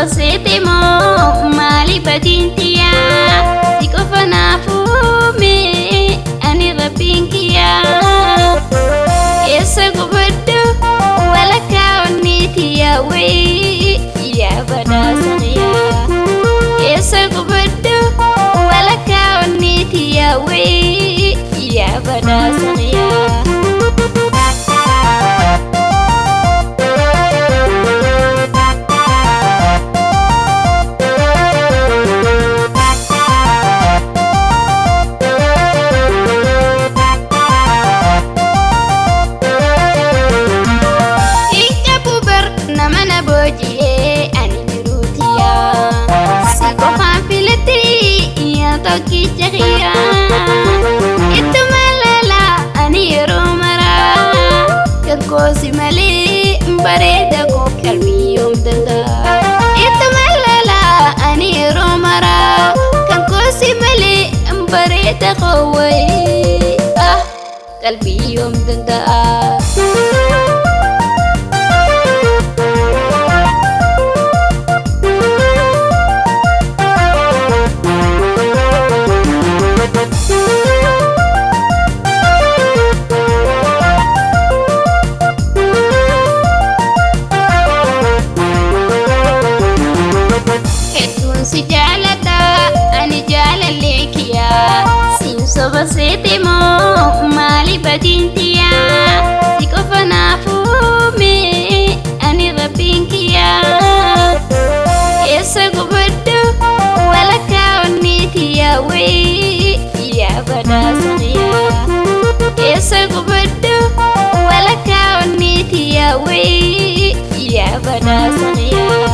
Seete moo maali badin tiyyaa? Si qofa naaf uume ani rabbiin kiyyaa. Keessa gubadhu walakkaa onnee tiyyaa wayii yaa badhaasa kiyyaa. Keessa gubadhu walakkaa onnee tiyyaa wayii yaa badhaasa kiyyaa. Hin qabu bar nama na booji'ee ani jiruutiyaa. Si qofaan filattee yaa tokkicha kiyyaa. Ittuma laalaa ani yeroo maraa kan koosi malee bareeda koo qalbii yoom danda'a. Ittuma laalaa ani yeroo maraa kan koosi malee bareeda koo wayii ah qalbii yoom danda'a. Hedduun si jaaladha ani jaalallee kiyyaa. Siin soba seete moo maali badin tiyyaa? Si qofa naaf uume ani rabbiin kiyyaa. Keessa gubadhu walakkaa onnee tiyyaa wayii yaa badhaasa kiyyaa. Keessa gubadhu walakkaa onnee tiyyaa wayii yaa badhaasa kiyyaa.